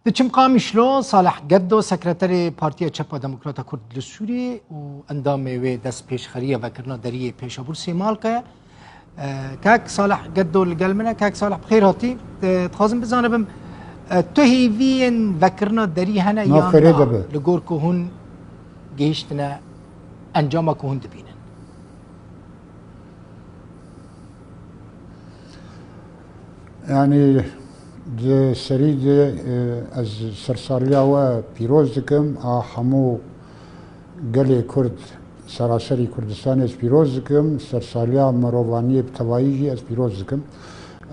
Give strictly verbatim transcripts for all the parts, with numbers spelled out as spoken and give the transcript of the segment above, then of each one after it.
Diçim Qamişlo, Salih Geddo, sekreterê Partiya Çep a Demokrata Kurd li Sûriyê û endamê wê destpêşxeriya vekirina deriyê Pêşabûr Sêmalka ye. E, kak Salih Geddo li gel min e. Kak Salih, bi xêr hatî. E, dixwazim bizanibim, e, tu hêviyên vekirina derî hene Nav yan xêrê na? De be. Li gor ku hûn gihiştine encama ku hûn dibînin. Yanî di serî de, e, ez sersaliya we pîroz dikim, a hemû gelê Kurd, seraserî Kurdistanê ez pîroz dikim, sersaliya merovaniyê bi tevayî jî ez pîroz dikim.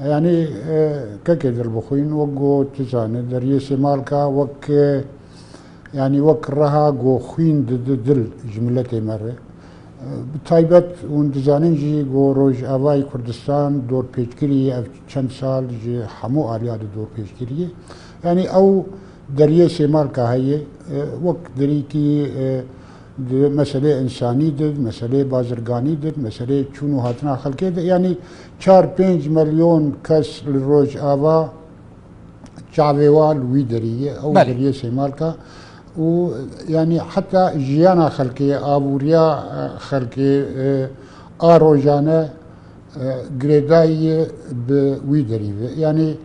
Yanî, e, kekê dilbixwîn, wek got tu zane, deriyê Sêmalka wek, e, Yanî wek reha ku xwîn dide dil ji miletê me re. Bi taybet hûn dizanin jî ku Rojavayê Kurdistan dorpêçkirî ye, ev çend sal ji hemû aliya de dorpêçkirî ye. Yanî ew deriyê Sêmalka heye, wek derîkî, di meselê însanî de, meselê bazirganî de, meselê çûn û hatina xelkê de, yanî çar pênc milyon kes li Rojava çavê wan li wî derî ye, ew Belê. deriyê Sêmalka û, yanî, heta jiyana xelkê, abûriya, e, xelkê, e, a rojane, e, girêdayî ye bi wî derî ve. Yanî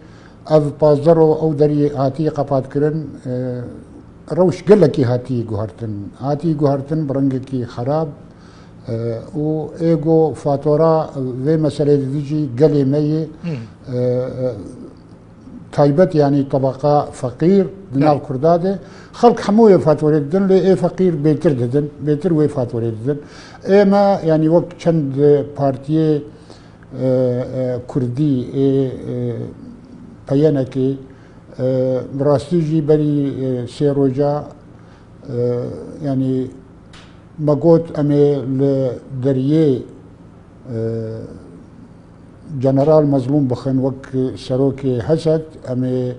ev pazdeh ro ew derî hatiye qepatkirin, e, rewş gelekî hatiye guhertin. Hatiye guhertin bi rengekî xerab, e, û ê ku fatora vê meselê didî jî gelê me ye. Hmm. E, e, taybet, yanî tebeqa feqîr di nav Belê. Kurda de. Xelk hemû wê fatorê didin, lê ê feqîr bêtir didin, bêtir wê fatorê didin. Ê me, yanî wek çend partiyê, e, e, kurdî, ê, e, P Y N K, e, bi rastî jî berî, e, sê roja, e, yanî me got em ê li deriyê, e, General Mezlûm bixin wek serokê Hesed, em ê,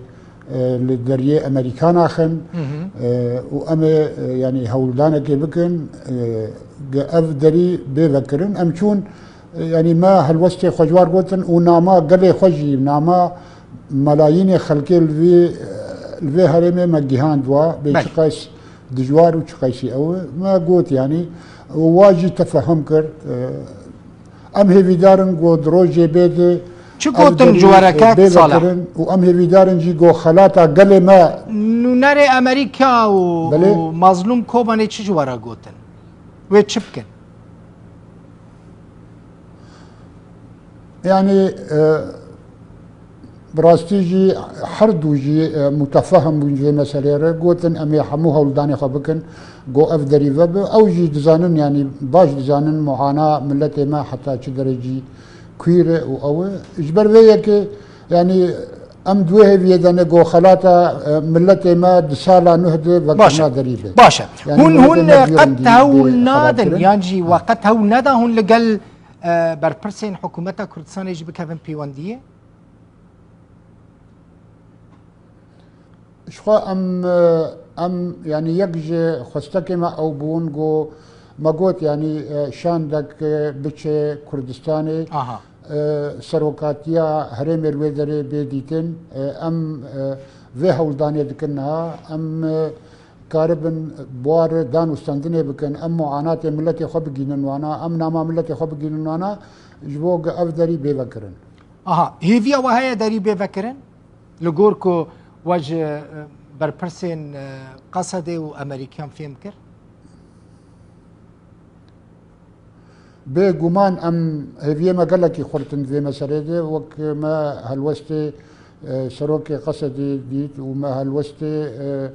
e, li deriyê Amerîka naxin, Hı hı. e, û em ê, e, yanî hewldanekê bikin, e, ge ev derî bê vekirin. Em çûn, e, yanî me helwestê xwe ji war gotin û nama gelê xwe jî, nama melayînê xelkê li vî, li vê herêmê me gihand wa, bê Belê. çiqas dijwar û çiqasî ew e. Me got, yanî, û wa jî tefehum kir. E, Em hêvîdar in ku di rojê bê de Çi ev gotin derî, ji we re, e, kak bê Salih? vekirin û em hêvîdar in jî ku xelata gelê me Nûnerê Amerîka û, Belê. û Mazlûm Kobanê çi ji we re gotin? Wê çi bikin? Yanî, e, bi rastî jî her du jî, e, mutefehim bûn ji vê meseleyê re. Gotin, em ê hemû hewldanê xwe bikin, ku ev derî vebe. Ew jî dizanin, yanî baş dizanin muana miletê me heta çi derecî kwîr e û ew e. Ji ber vê yekê, yanî em di wê hêviyê de ne, ku xelata, e, miletê me di sala nuh de Baş e. vekirina derî be. Baş e. Yanî Hûn, miletê hûn, me e, bi qet rengî hewl bê nadin, xerabkirin. yan jî we qet hewl neda hûn li gel, e, berpirsên hikûmeta Kurdistanê jî bikevin pêwendiyê? Ji xwe em, em, yanî yek ji xwestekê me ew bûn, ku me got, yanî, e, şandek, e, biçe Kurdistanê, Aha. e, serokatiya herêmê li wê derê bê dîtin. E, em, e, vê hewldanê dikin niha. Em, e, karibin buar dan û stendinê bikin. Em muanatê miletê xwe bigînin wana. Em nama miletê xwe bigînin wana. Ji bo ku ev derî bê vekirin. Aha, hêviya we heye derî bê vekirin? Li gor ku we ji, e, berpirsên, e, Qesedê û Amerîkiyan fêm kir? Bê guman em hêviyê me gelekî xurt in di vê meselê de. Wek me helwestê, e, serokê Qesedê dît û me helwestê, e,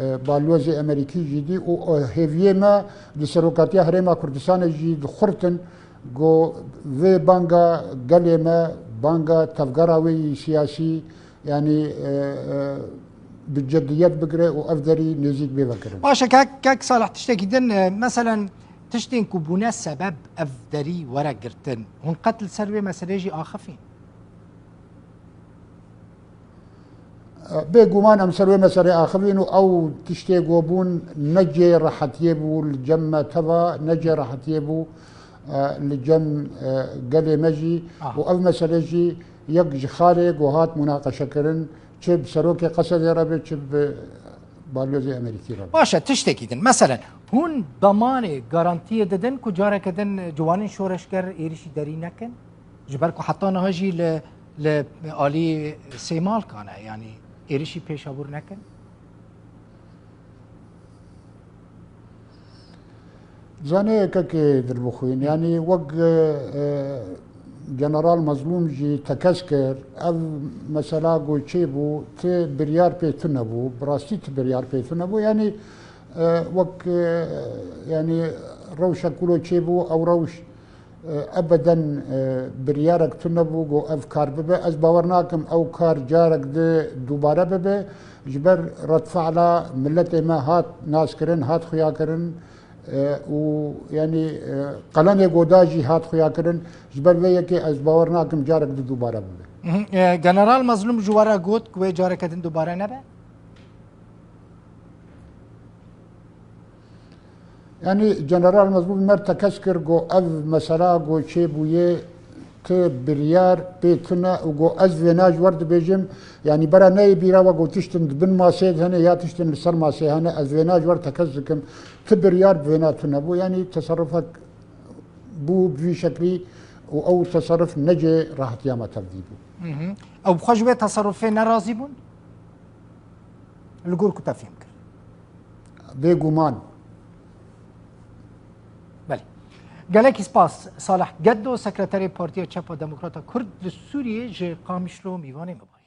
e, balyozê Amerîkî jî dî û, e, hêviyê me di serokatiya Herêma Kurdistanê jî di xurt in. Ku vê banga gelê me, banga tevgera wê yî siyasî, yanî, e, e, bi ciddiyet bigire û ev derî nêzîk bê vekirin. Baş e, kek, kek Salih, tiştekî din, e, meselen, tiştên ku bûne sebeb ev derî were girtin, hûn qet li ser wê meselê jî axifîn? Bê guman em ser wê meselê axivîn û ew tiştê ku bûn ne cihê rehetiyê bû li cem me teva, ne cihê rehetiyê bû, e, li cem, e, gelê me jî. Aha. Û ev mesele jî yek ji xalê ku hat munaqeşekirin, Çi bi serokê Qesedê re be, çi bi balyozê Amerîkî re be. Baş e, tiştekî din. Meselen, hûn damanê garantiyê didin ku careke din ciwanên şoreşger êrişî derî nekin? Ji ber ku heta niha jî li, li alî Sêmalkan e, yanî êrişî pêşabûr nekin? Zanê yekekê dilbixwîn, yanî wek, e, e, General Mezlûm jî tekez kir, ev mesela ku çêbû, ti biryar pê tune bû, bi rastî ti biryar pê tune bû, yanî, e, wek, e, yanî rewşek wilo çêbû, ew rewş, e, ebeden, e, biryarek tune bû ku ev kar bibe. Ez bawer nakim ew kar carek di dubare bibe. Ji ber redfe'la milletê me hat naskirin, hat xuyakirin, e, û yanî, e, qelemê goda jî hat xuyakirin. Ji ber vê yekê ez bawer nakim carek di dubare bibe. Mhm. E, General Mezlûm ji we re got ku wê careke din dubare nebe? Yanî General Mezlûm mer tekez kir ku ev mesela ku çêbûye ti biryar pê tune û ku ez vêna ji wer dibêjim, yanî bera neyê bîra we ku tiştin di bin masê de hene ya tiştin li ser masê hene, ez vêna ji wer tekez dikim, ti biryar bi vêna tune bû, yanî teserrufek bû bi vî şeklî û ew teserruf ne cê rahetiya me tevdî bû. Mhm. Ew bi xwe ji wê teserrufê nerazî bûn? Li gor ku te fêm kir. Bêguman. Belê. Gelekî spas, Salih Geddo, sekreterê Partiya Çep a Demokrata Kurd li Sûriyê, ji Qamişlo mîvanê me bû.